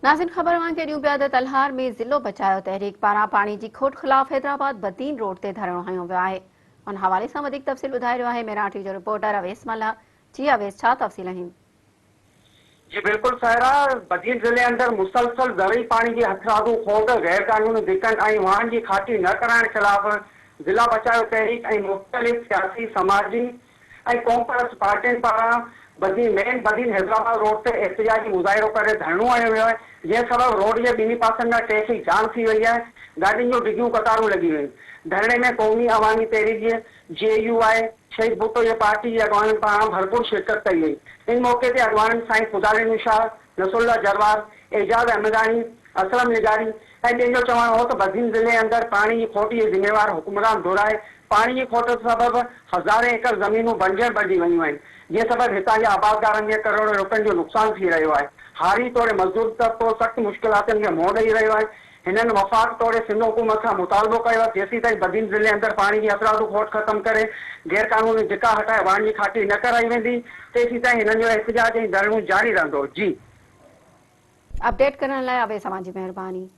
ناظرين خبر اوهان کي ڏيون پيا ته تلهار ۾ ضلعو بچايو تحريڪ پاران پاڻي جي کوٽ خلاف حيدرآباد بدين روڊ تي ڌرڻو هنيو ويو آهي ان حوالي سان وڌيڪ تفصيل ٻڌائي رهيو آهي ميران ٽي جو رپورٽر اويس ملاح جي اويس ڇا تفصيل آهن. جي بلڪل سائره، بدين ضلعي اندر مسلسل زرعي پاڻي جي هٿرادو کوٽ، غير قانوني ڌڪن ۽ واهن جي کاٽي نه ڪرائڻ خلاف ضلع بچايو تحريڪ ۽ مختلف سياسي، سماجي ۽ قومپرست پارٽين پاران بدين مين بدين حيدرآباد روڊ تي احتجاجي مظاهرو ڪري ڌرڻو هنيو ويو آهي جنهن سبب روڊ جي ٻنهي پاسن کان ٽريفڪ جام ٿي وئي آهي گاڏين جون ڊگهيون قطارون لڳي ويون ڌرڻي ۾ قومي عوامي تحريڪ جي جي يو آء شهيد ڀٽو جي پارٽي جي اڳواڻن پاران ڀرپور شرڪت ڪئي وئي ان موقعي تي اڳواڻن سائين خداڏنو شاهه نصرالله جروار، اعجاز احمداڻي، اسلم لغاري ۽ ٻين جو چوڻ هو ته بدين ضلعي اندر پاڻي جي کوٽ جي ذميوار حڪمران ڌر آهي، پاڻي جي کوٽ سبب هزارين ايڪڙ زمينون بنجر بڻجي ويون آهن، جنهن سبب هتان جي آبادگارن کي ڪروڙين روپين جو نقصان ٿي رهيو آهي، هاري توڙي مزدور طبقو سخت مشڪلاتن کي منهن ڏئي رهيو آهي، هنن وفاق توڙي سنڌ حڪومت کان مطالبو ڪيو آهي جيسيتائين بدين ضلعي اندر پاڻي جي هٿرادو کوٽ ختم ڪري غير قانوني ڌڪا هٽائي واڻ جي کاٽي نه ڪرائي ويندي تيسيتائين هنن جو احتجاج ۽ ڌرڻو جاري رهندو. جي. اپڊيٽ ڪرڻ لاء اويس اوهان جي مهرباني.